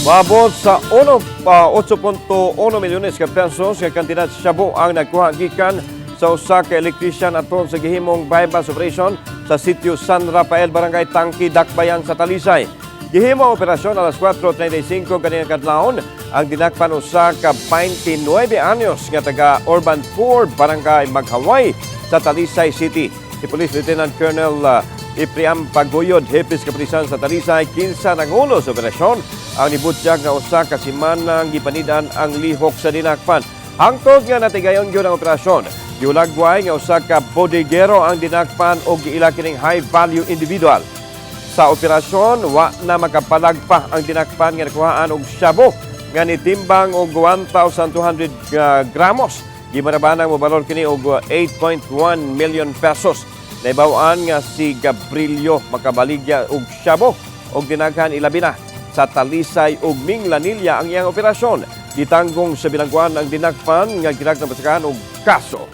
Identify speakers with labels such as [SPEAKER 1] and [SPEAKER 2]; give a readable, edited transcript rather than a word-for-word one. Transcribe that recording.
[SPEAKER 1] Moabot sa 1, 8.1 milyones ka pesos nga kantidad sa shabu ang nagkuha gikan sa usa ka electrician atol sa gihimong buy-bust operation sa sitio San Rafael, Barangay Tangki, Dakbayan sa Talisay. Gihimo ang operasyon alas 4:35 kaninang kadlawon. Ang dinakpan, usa ka 29 anyos nga taga Urban 4, Barangay Maghaway sa Talisay City. Si Police Lieutenant Colonel Ephraim Paguyod, hepe sa kapulisan sa Talisay, kinsa nangulo sa operasyon, ang nibutyag nga 1 ka semana ang gipanidan ang lihok sa dinakpan. Hangtod nga natigayon gyud ang operasyon. Giulagway nga usa ka bodegero ang dinakpan og giila kining high value individual. Sa operasyon, wa na makapalag pa ang dinakpan nga nakuhaan og shabu nga nitimbang og 1,200 gramos. Gimarabanang mobalor kini og 8.1 million pesos. Naibaw-an nga si Gabrilio makabaligya og shabu og dinaghan, ilabi na sa Talisay ug Minglanilla ang iyang operasyon. Gitanggong sa bilangguan ang dinakpan nga gilag na pasakahan og kaso.